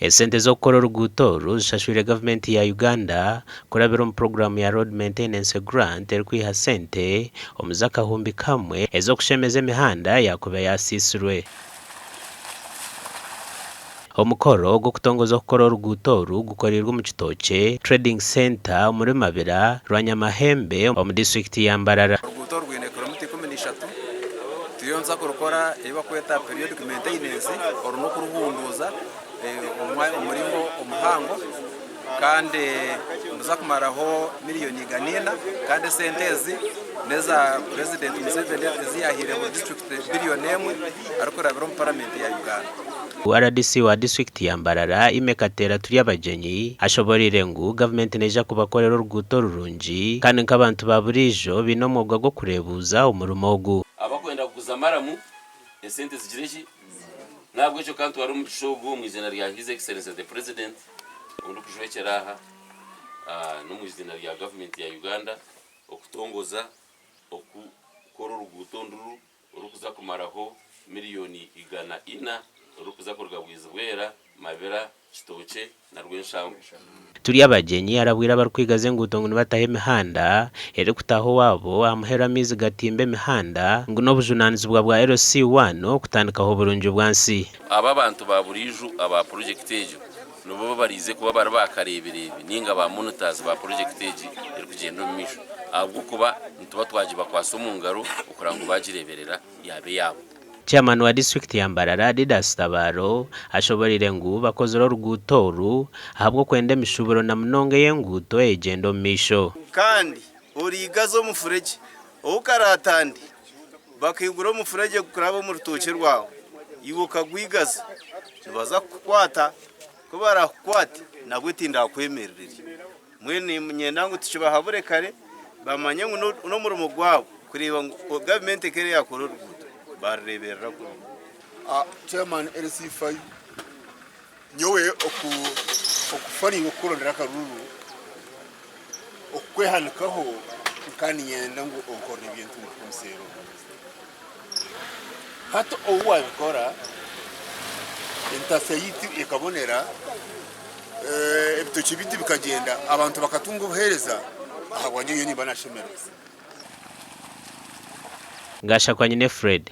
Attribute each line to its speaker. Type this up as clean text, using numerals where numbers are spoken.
Speaker 1: Esente z'okukora oruguuto oru zishashwire gavumenti ya Uganda kurabira omu puroguraamu ya Road Maintenance Grant erikwiha sente omu z'akahumbi kamwe ez'okushemeza emihanda yaakuba yaasiisirwe. Omukoro gw'okutongoza okukora oruguuto oru gukoreirwe omu Kitookye Trading Centre omuri Mabira, Rwanyamahembe omu disiturikiti ya Mbarara.
Speaker 2: Oruguuto oru rwine kilomita 13. Turiyo nituza kurukora ebi barikweta periodic maintenance, oru n'okuruhunduuza omu muringo omuhango kandi niruza kumaraho miriyoni 400 kandi esente ezi n'eza Purezidenti Museveni ezi yaahaire buri disiturikiti biriyoni emwe arikurabira omu paramenti ya Uganda.
Speaker 1: RDC wa disiturikiti ya Mbarara, Aime Kateera Turyabagyenyi ashoboreire ngu gavumenti neija kubakorera oruguuto rurungi kandi nk'abantu ba buriijo baine omwoga gw'okureebuuza omurimo ogu.
Speaker 3: Abakwenda kuguza maramu esente zigire ki? Nahabwekyo ka ntware omugisha ogu omu iziina rya His Excellency the President ou ndikujwekyera aha n'omu iziina rya gavumenti ya Uganda okutongoza okukora oruguuto nduru orurikuza kumaraho miriyoni 400 orurikuza kuruga Bwizibwera, Mabira, Kitookye na Rwenshango.
Speaker 1: Turyabagyenyi arabwire abarikwigaza enguuto ngu nibataho emihanda erikutaaha owaabo aha muheru amaizi gatimba emihanda ngu n'obujunaanizibwa bwa LC1 okutandikaho oburungi bwansi.
Speaker 3: Aba abantu ba buriijo aba purojekiti egyo nibo bariize kuba bari ba kareebireebi ninga ba monitors ba purojekiti egi erikugyenda omu maisho ahabw'okuba nituba twagibakwatsa omu ngaro okureba ngu baagireeberera yaaba eyaabo.
Speaker 1: Chairman wa disiturikiti ya Mbarara, Didas Tabaro ashoboreire ngu bakozire oruguuto oru ahabw'okwenda emishuburo na munonga ey'enguuto egyenda omu maisho.
Speaker 4: Kandi oriigaza omufuregye ou karatandi bakaigura omufuregye kuraba omu rutookye rwawe, iwe okagwigaza, nibaza kukukwata, ku baraakukwate nabwo tindakwemererere. Mbwenu niinyenda ngu tukibahabure kare bamanye ngu n'omurimo gwabo kureeba ngu gavumenti ekaba yaakora oruguuto baarureeberera kurungi.
Speaker 5: Chairman LC5, Nyowe okufa nainga okukurondera akaruru, okukwehanikaho nkaba niinyenda ngu onkorere eby'entunguka omu seero. Hati obu waabikora, entasya yaitu ekabonera, ebitookye byaitu bikagyenda, abantu bakatunga obuheereza, ahabwangye nyowe nimba naashemererwa.
Speaker 1: Gashakwa Nyine Fred.